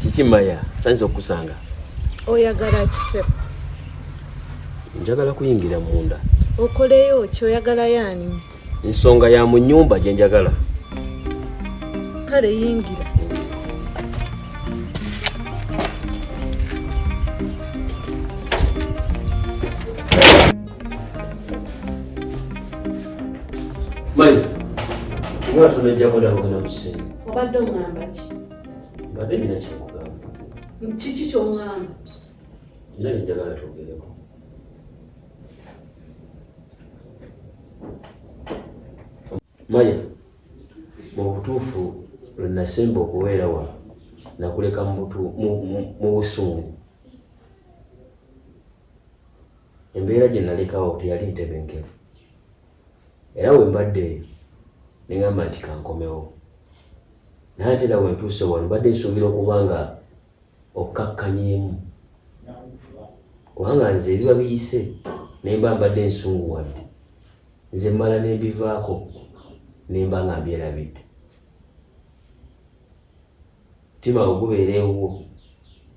Kiki Maya, sanyusa okukusanga. Oyagala ki ssebo? Njagala kuyingira munda. Okoleyo ki? Oyagala yaani? Nsonga ya mu nnyumba gye njagala. Kale yingira. Maya, nga tunajjako ndabagana mu kisenge. Obadde oŋŋamba ki? Mbadde nina kyekugamba. Kiki ky'oŋŋamba? Nina bye njagala twogereko. Maya, mu butuufu lwe nasemba okubeera wano nakuleka mu busungu. Embeera gye nalekawo teyali ntebenkevu. Era we mbadde eyo ne ŋŋamba nti kankomewo. Naye ate era we ntuuse wano mbadde nsuubira okuba nga okkakkanyeemu. Kubanga nze ebiba biyise ne mba mbadde nsunguwadde, nze mmala ne mbivaako ne mba nga mbyerabidde. Mutima bwe gubeera ewuwo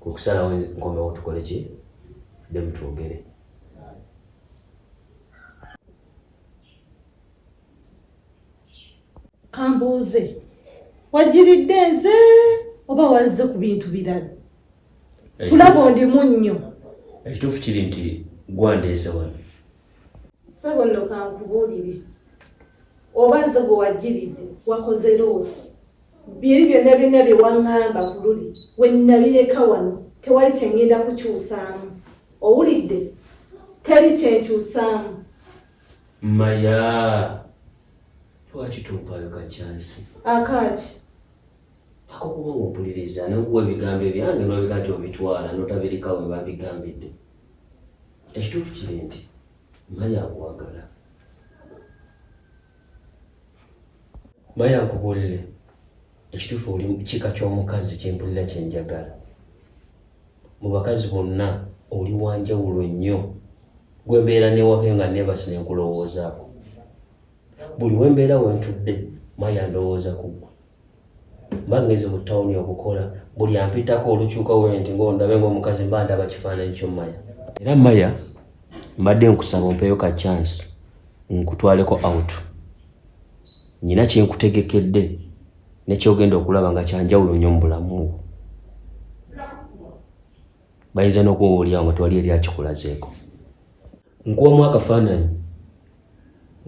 kwe kusalawo nkomewo tukole ki? Tuddemu twogere. Kambuuze, wagiridde nze oba wazze ku bintu birala? Kulaba ondi munnyo. Ekituufu kiri nti gwandeese wano. Ssebo nno kankubuulire, oba nze gwe wagiridde wakoze loosi. Biri byonna byonna bye waŋŋamba ku luli we nabireka wano, tewali kye ŋŋenda kukyusaamu. Owulidde? Teri kye nkyusaamu. Maya, lwaki tompaayo ka kyansi? Akaaki? Ako kuba ng'ompuliriza n'okuwa ebigambo ebyange n'olabika nti obitwala n'otabireka we babigambidde. Ekituufu kiri nti Maya akwagala. Maya nkubuulire ekituufu oli kika ky'omukazi kye mpulira kye njagala. Mu bakazi bonna oli wa njawulo nnyo. Gwe mbeera n'ewaka nga neebase ne nkulowoozaako. Buli we mbeera we ntudde Maya ndowooza ku ggwe. Mba ngenze mu tawuni okukola buli ampitako olukyuka we nti ng'ondabe ng'omukazi mba ndaba kifaananyi kyo Maya. Era Maya mbadde nkusaba ompeeyo ka chance nkutwaleko out. Nnyina kye nkutegekedde ne ky'ogenda okulaba nga kya njawulo nnyo mu bulamu bwo. Bayinza n'okuba oli awo nga tewali yali akikulazeeko. Nkuwamu akafaananyi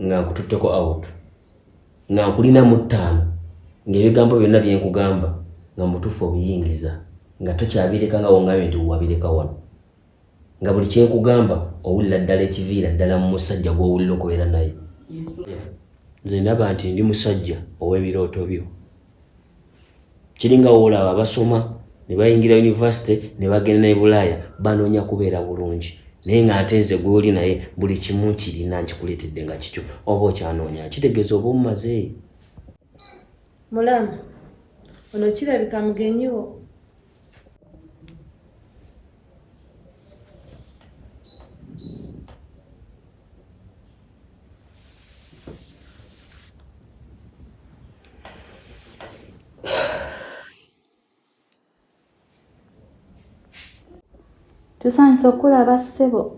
nga nkututteko out nga nkulina mu ttaano ng'ebigambo byonna bye nkugamba nga mutuufu obiyingiza nga tokyabireka nga wongambye nti wabireka wano. Nga buli kye nkugamba owulira ddala ekiviira ddala mu musajja gw'owulira okubeera naye. Nze ndaba nti ndi musajja ow'ebirooto byo. Kiringa w'olaba abasoma ne bayingira yunivasite ne bagenda n'e Bulaaya banoonya kubeera bulungi. Naye ng'ate nze gw'oli naye buli kimu nkirina nkikuleetedde nga kikyo oba okyanoonya kitegeeza oba omumaze. Mulamu, ono kirabika mugenyi wo. Tusanyuse okulaba ssebo.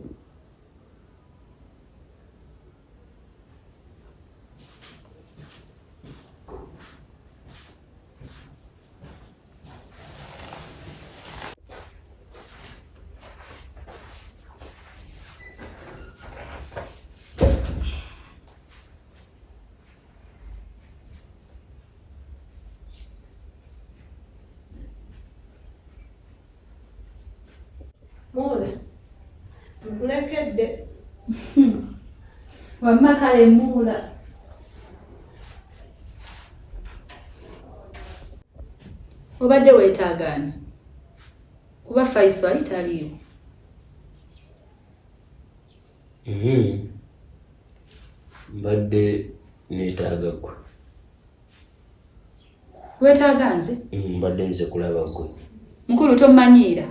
Muula, nkulekedde. Wamma kale Muula. Obadde weetaaga ani? Kuba Faiso ali taliiwo. Mbadde neetaaga ggwe. Weetaaga nze? Mbadde nze kulaba ggwe. Mukulu tommanyiira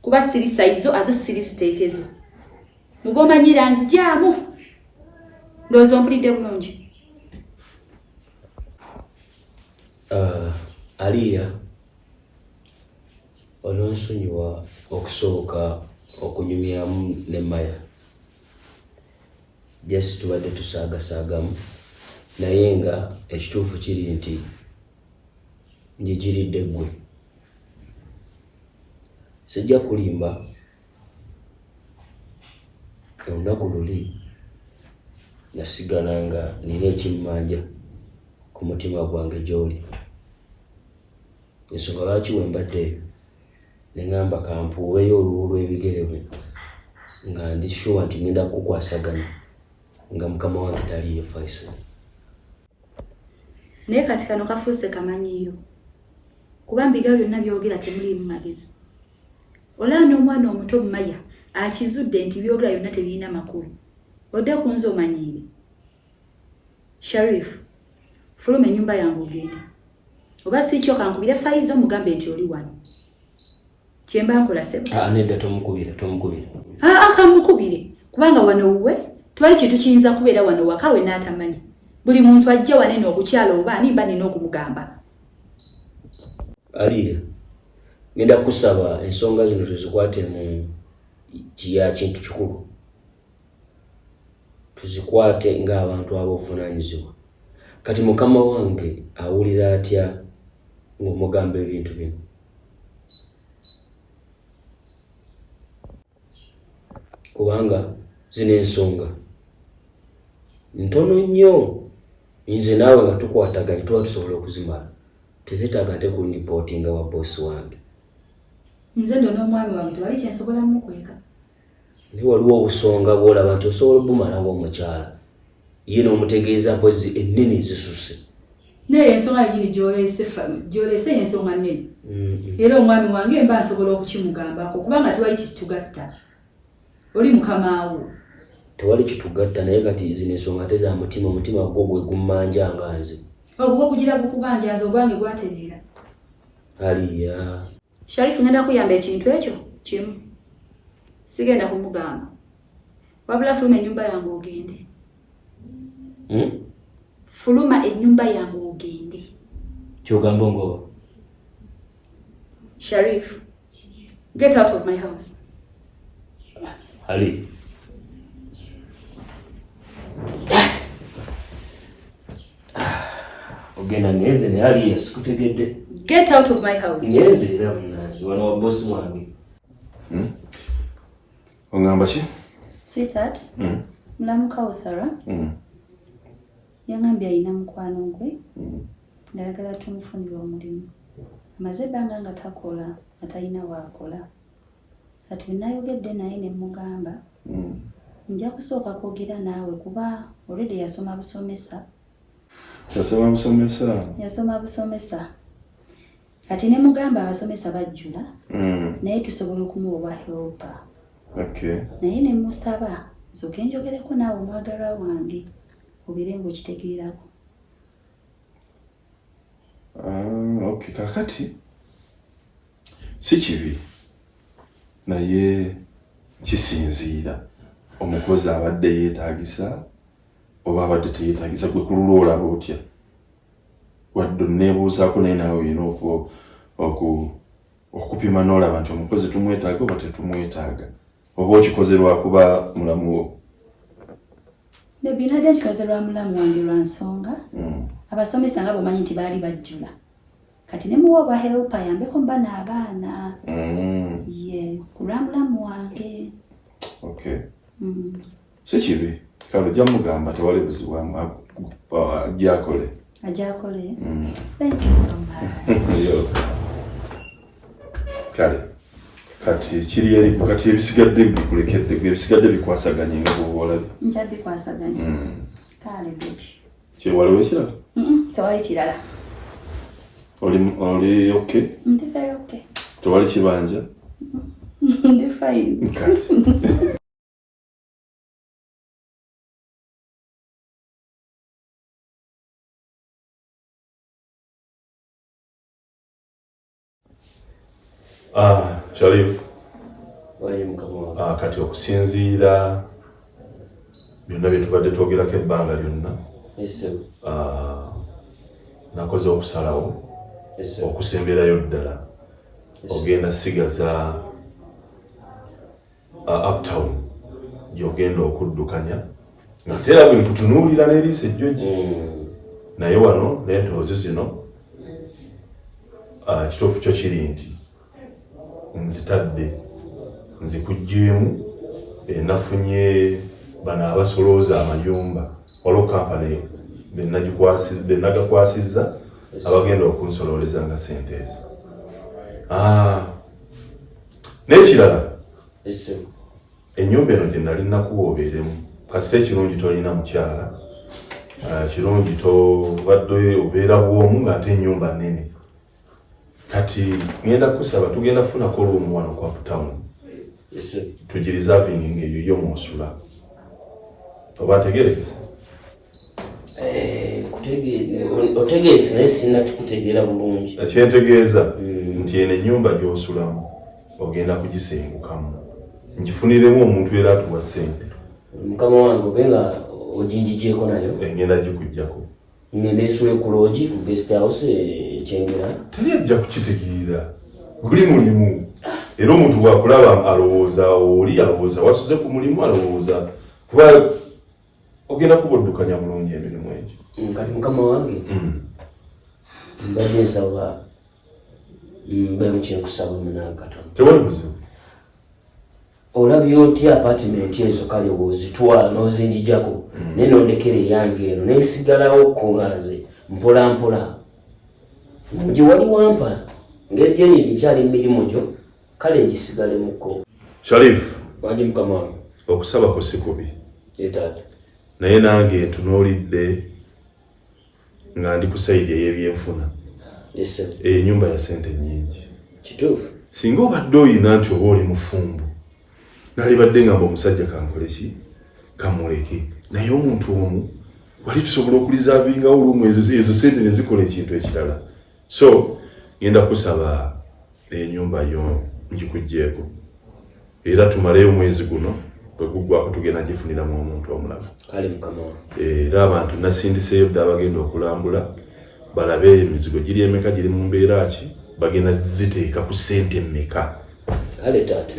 kuba siri sayizo ate siri siteekezo. Muba omanyiira nzijaamu. Ndowooza ompulidde bulungi. Aliya, Ononsonyiwa okusooka okunyumyamu ne Maya. Just tubadde tusaagasaagamu naye nga ekituufu kiri nti njigiridde ggwe. Sijja kulimba, olunaku luli nasigala nga nina ekimmanja ku mutima gwange gy'oli. Ensonga lwaki we mbadde eyo ne ŋŋamba kampuubeyo olubu lw'ebigere bwe nga ndi sure nti ngenda kukukwasaganya nga mukama wange taliiyo Faisal. Naye kati kano kafuuse kamanyiiro kuba mbiga byonna byogera temuliimu magezi. Olaba n'omwana omuto Maya akizudde nti byogera byonna tebirina makulu. Odde ku nze omanyiire. Sharif, fuluma ennyumba yange ogende. Oba si kyo kankubire Faiza omugambe nti oli wano. Kyemba nkola sebo. Ah, nedda tomukubira, tomukubira. Ah, ah, kamukubire kubanga wano wuwe tewali kintu kiyinza kubeera wano waka we n'atamanyi. Buli muntu ajja wano eno okukyala oba ani mba nina okumugamba. Aliya, ngenda kukusaba ensonga zino tuzikwate mu ya kintu kikulu. Tuzikwate ng'abantu ab'obuvunaanyizibwa. Kati mukama wange awulira atya ng'omugamba ebintu bino? Kubanga zino ensonga ntono nnyo, nze naawe nga tukwataganye tuba tusobola okuzimala, tezeetaaga ate kunripootinga wa boosi wange. Nze nno n'omwami wange tewali kye nsobola mukweka. Naye waliwo obusonga bw'olaba nti osobola obumala ng'omukyala ye n'omutegeeza mpozi ennene zisusse. Naye ensonga yenyini gy'oleese y'ensonga nnene. Era omwami wange mba nsobola okukimugambako kubanga tewali kitugatta. Oli mukamaawo. Tewali kitugatta naye kati zino ensonga ate za mutima, omutima gwo gwe gummanja nga nze. Ogwo gugira gukubanja nze ogwange gwatereera. Aliya. Sharifu ngenda kuyamba ekintu ekyo kimu. Sigenda kumugamba. Wabula fuluma ennyumba yange ogende. Fuluma ennyumba yange ogende. Kyogamba ongoba? Sharif, get out of my house. Ali. Ogenda ngenze naye Aliya sikutegedde. Get out of my house. Ngenze era munange wano wa bosi wange. Ongamba ki? Sweetheart, mulamu Kauthara yangambye alina mukwano gwe ng'ayagala tumufunire omulimu. Amaze ebbanga nga takola nga talina waakola. Kati bwe nayogedde naye ne mmugamba nja kusooka kwogera naawe kuba already yasoma busomesa. Yasoma busomesa? Yasoma busomesa. Kati ne mugamba abasomesa bajjula naye tusobola okumuwa obwa helper. Naye ne musaba nsooke njogereko naawe omwagalwa wange obeere ng'okitegeerako. Okay, kakati si kibi naye kisinziira omukozi abadde yeetaagisa oba abadde teyeetaagisa. Gwe ku lulwo olaba otya? Wadde onneebuuzaako naye naawe olina okupima n'olaba nti omukozi tumwetaaga oba tetumwetaaga, oba okikoze lwakuba mulamu wo. Baby, nadde nkikoze lwa mulamu wange lwa nsonga. Abasomesa nga bw'omanyi nti baali bajjula. Kati ne muwa obwa helper ayambeko mu bano abaana. Ye, ku lwa mulamu wange. Si kibi. Kale ojja mugamba tewali buzibu, ajja akole. Ajja akole? Thank you so much. Yo. Kale kati kiri eri kati ebisigadde bikulekedde gwe, ebisigadde bikwasaganye nga bw'oba olabye. Nja bikwasaganya. Kale baby. Kyewaliwo ekirala? Tewali kirala. Oli okay? Ndi very okay. Tewali kibanja? Ndi fine. Kale. Sharif. Wayi mukama wange. Kati okusinziira byonna bye tubadde twogerako ebbanga lyonna, nakoze okusalawo okusemberayo ddala. Ogenda sigaza uptown gyogenda okuddukanya nga teera bwe nkutunuulira n'eriiso ejjogi. Naye wano n'entoozi zino, kituufu kyo kiri nti nzitadde nzikuggyeemu. Nafunye bano abasolooza amayumba, waliwo kampani benagakwasizza abagenda okunsolooleza nga sente ezo. N'ekirala, ennyumba eno gye nali nakuwa obeeremu, kasita ekirungi tolina mukyala, kirungi tobadde obeera bwomu ng'ate ennyumba nnene. Kati ngenda kusaba tugenda kufunako room wano ku uptown, tugireserving ng'eyo yo mwosula, oba ntegerekese? Otegerekese, naye sinakikutegeera bulungi. Ekyentegeeza nti eno ennyumba gy'osulamu ogenda kugisengukamu, ngifuniremu omuntu era atuwa ssente. Mukama wange, obe nga oginjigyeko nayo? Engenda gikugjako. Ngenda esule ku lodge, ku guest house ekyengera? Teri ajja kukitegeera, guli mulimu, era omuntu bwakulaba alowooza oli, alowooza wasuze ku mulimu, alowooza kuba ogenda kuba oddukanya bulungi emirimu egyo. Kati mukama wange, mbadde nsaba mbeemu kyenkusaba munange katono. Tewali buzibu. Olabye otya apartment ezo, kale wozitwala n'ozinjijako, naye nondekera eyange eno nesigalawo ko nga nze mpola mpola gye wali wampa, ngeri gyenyini nkyali mu mirimu gyo, kale ngisigalemuko. Sharif. Wangi mukama wange. Okusaba ko si kubi. Ye taata. Naye nange ntunuulidde nga ndi ku side ey'ebyenfuna. Yes. Enyumba ya sente nyingi. Kituufu. Singa obadde oyina nti oba oli mufumbo, nalibadde ngamba omusajja kankole ki, kamuleke, naye omuntu omu wali tusobola okureservingawo olumu ezo sente ne zikola ekintu ekirala. So ngenda kusaba enyumba yo ngikuggyeeko, era tumaleyo omwezi guno, bwe guggwako tugenda gifuniramu omuntu omulala. Kale mukama wange. Era abantu nasindiseeyo dda abagenda okulambula balabe emizigo giri emeka, giri mu mbeera ki, bagenda ziteeka ku ssente mmeka. Kale taata.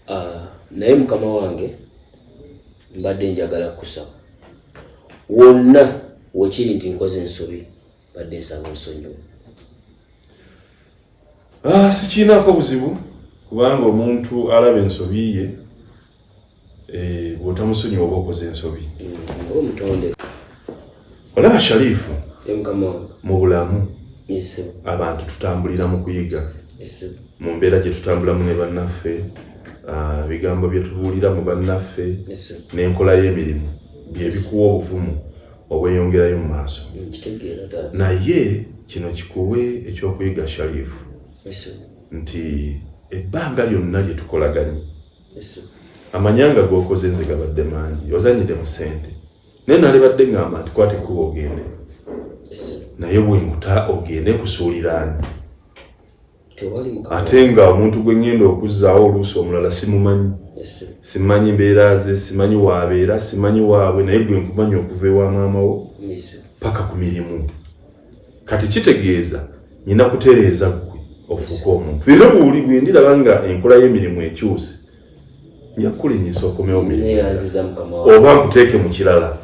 Ah, naye mukama wange, mbadde njagala kusaba, wonna wekiri nti nkoze ensobi, mbadde nsaba onsonyiwe. Ah, sikiinaako buzibu, kubanga omuntu alaba ensobi ye, bw'otamusonyiwa oba okoze ensobi. Oba omutonde. Olaba Sharifu, Ye mukama wange. mu bulamu Yes. abantu tutambulira mu kuyiga. Yes. Mu mbeera gye tutambulamu ne bannaffe, ebigambo bye tubuulira mu bannaffe n'enkola y'emirimu bye bikuwa obuvumu obweyongerayo mu maaso. Nkitegeera taata. Naye kino kikuwe ekyokuyiga, Sharifu, nti ebbanga lyonna lye tukolaganye, amanyanga g'okoze nze gabadde mangi, ozanyidde mu ssente, naye nalibadde ŋŋamba nti kwata ekkubo ogende, naye bwenkuta ogende nkusuuliraani? Tewali mukama. Ate nga omuntu gwe ŋŋenda okuzzaawo oluusi omulala simumanyi, simanyi mbeera ze, simanyi waabeera, simanyi waabwe, naye gwe nkumanyi okuva ewa maama wo paka ku mirimu. Kati kitegeeza nyina kutereeza ggwe ofuuke omuntu, era bwoli bwe ndiraba nga enkola y'emirimu ekyuse, nja kukulinyisa okomewo mirimu Neyanziza mukama wange. oba nkuteeke mu kirala.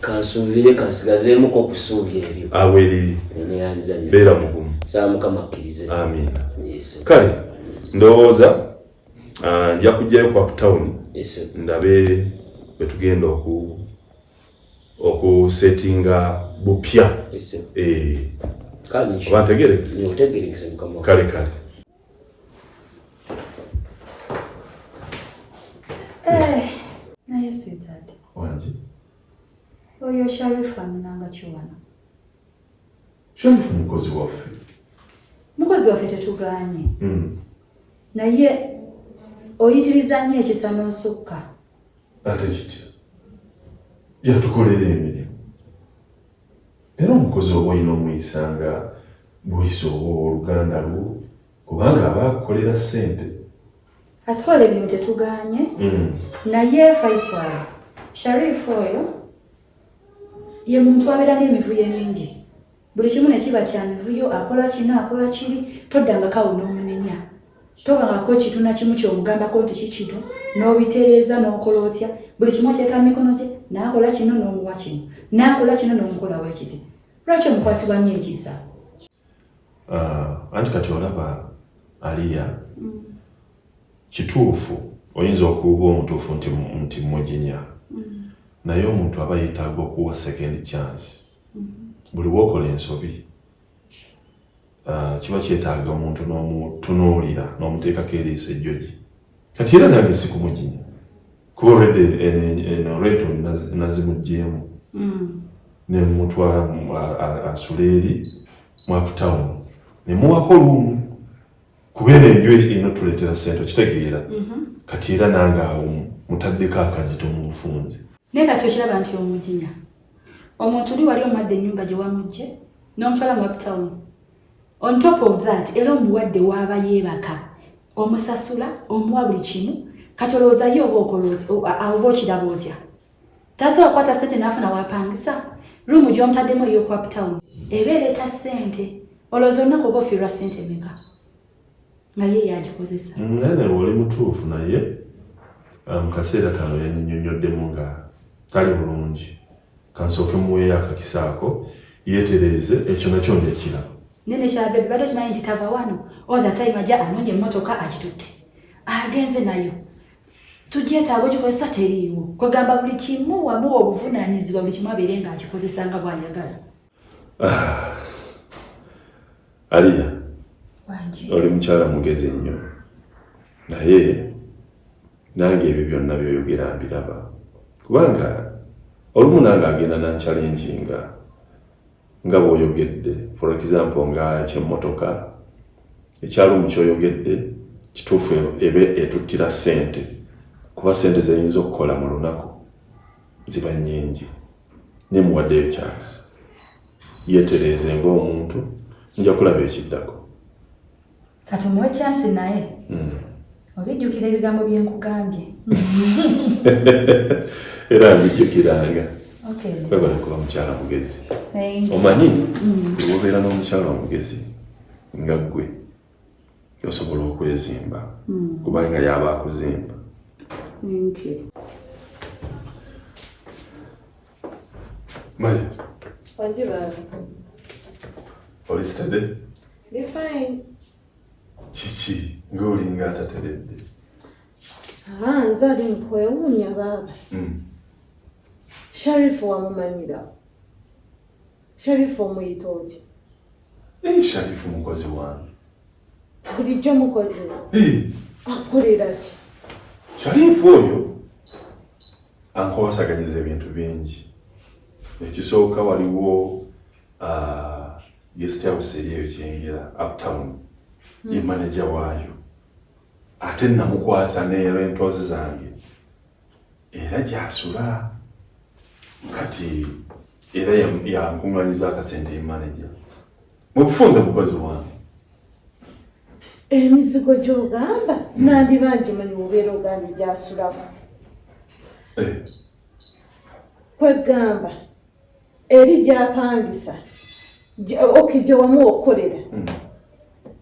Kansuubire, kansigazeemuko okusuubi ebyo. Awo eriri. Neyanziza nnyo. Beera mugumu. Saba mukama akkirize. Amiina. Yes. Kale ndowooza, nja kujjayo ku uptown ndabe bwe tugenda okusetinga bupya. Eh, Kale. Oba ntegerekese? Otegerekese mukama wange. Kale kale. Eh, naye sweetheart, Wangi. oyo Sharifu anonanga ki wano? Sharifu mukozi waffe. Mukozi waffe tetuganye, naye oyitiriza nnyo ekisa n'osukka. Ate kitya? Yatukolera emirimu, era omukozi oba olina omuyisa nga bw'oyisa oba owooluganda lwo, kubanga aba akukolera ssente. Atwala emirimu tetuganye, naye Faisal, Sharifu oyo ye muntu abeera n'emivuyo emingi, buli kimu ne kiba kya mivuyo, akola kino, akola kiri, toddangako awo n'omunenya. Tobangako kitu na kimu ky'omugambako nti kikino n'obitereeza n'okola otya, buli kimu oteeka mu mikono gye, n'akola kino n'omuwa kino, n'akola kino n'omukola bwekiti. Lwaki omukwatibwa nnyo ekisa? Anti kati olaba Aliya, kituufu oyinza okuba omutuufu nti mujinya, naye omuntu aba yeetaaga okuwa second chance. Buli bw'okola ensobi, kiba kyetaaga omuntu n'omutunuulira n'omuteekako eriiso ejjogi. Kati era nange sikumujinya, kuba already eno rent nazimuggyemu nemutwala asule eri mu uptown, nemuwako luumu, kuba eno enju eno tuleetera ssente, okitegeera? Kati era nange awo mutaddeko akazito mu bufunze. Naye kati okiraba nti omujinya omuntu oli wali omuwadde ennyumba gye wamugje n'omutwala mu uptown. On top of that, era omuwadde waaba yeebaka, omusasula, omuwa buli kimu. Kati olowooza ye oba okola oba okiraba otya? Tasobola kukwata ssente n'afuna wapangisa ruumu gy'omutaddemu ey'oku uptown eba ereeta ssente. Olowooza olunaku oba ofiirwa ssente meka nga ye yagikozesa? Naye oli mutuufu, naye mu kaseera kano yanyinyonyoddemu nga tali bulungi. Kansooke muweeyo akakisa ako yeetereeze, ekyo nakyo njakiraba. Nene kyabebi badde okimanyi nti tava wano. All the time ajja anoonya emmotoka agitutte, agenze nayo, tugyetaaga ogikozesa, teriiwo. Kwegamba buli kimu wamuwa obuvunaanyizibwa, buli kimu abeere ng'akikozesa nga bw'ayagala. Aliya, Wangi. oli mukyala mugezi nnyo, naye nange ebyo byonna byoyogera mbiraba, kubanga olumu nange agenda nanchallenginga nga bw'oyogedde. For example, nga ekyemmotoka, ekyalumu kyoyogedde kituufu, ebe etuttira ssente, kuba ssente zeyinza okukola mu lunaku ziba nnyingi. Nemuwaddeyo chance yeetereeze ng'omuntu, nja kulaba ekiddako. Kati omuwe chance, naye obijjukira ebigambo bye nkugambye. Era mbijjukiranga. Okay. Webale kuba mukyala mugezi. Thank you. Omanyi, bw'obeera n'omukyala omugezi nga ggwe, osobola okwezimba, kubanga yaba akuzimba. Thank you. Maya. Wangi baaba. Oli steady? Ndi fine. Kiki ng'olinga atateredde? Ah, nze ali mu kwewuunya baaba. Sharifu wamumanyira? Sharifu omuyita otya? Eh, Sharifu mukozi wange. Bulijjo mukozi wo? Eh, Akolera ki? Sharifu oyo ankwasaganyiza ebintu bingi. Ekisooka, waliwo guest house eri eyo Kyengera uptown, ye manager waayo, ate namukwasa ne rentals zange, era gyasula kati, era yankuŋŋanyiza akasente. Ye manager, mu bufunze mukozi wange. Emizigo gy'ogamba nandiba ngimanyi, obeera ogambye gy'asulako. Eh, Kwegamba eri gy'apangisa, okay, gye wamuwa okukolera,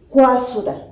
kwasula.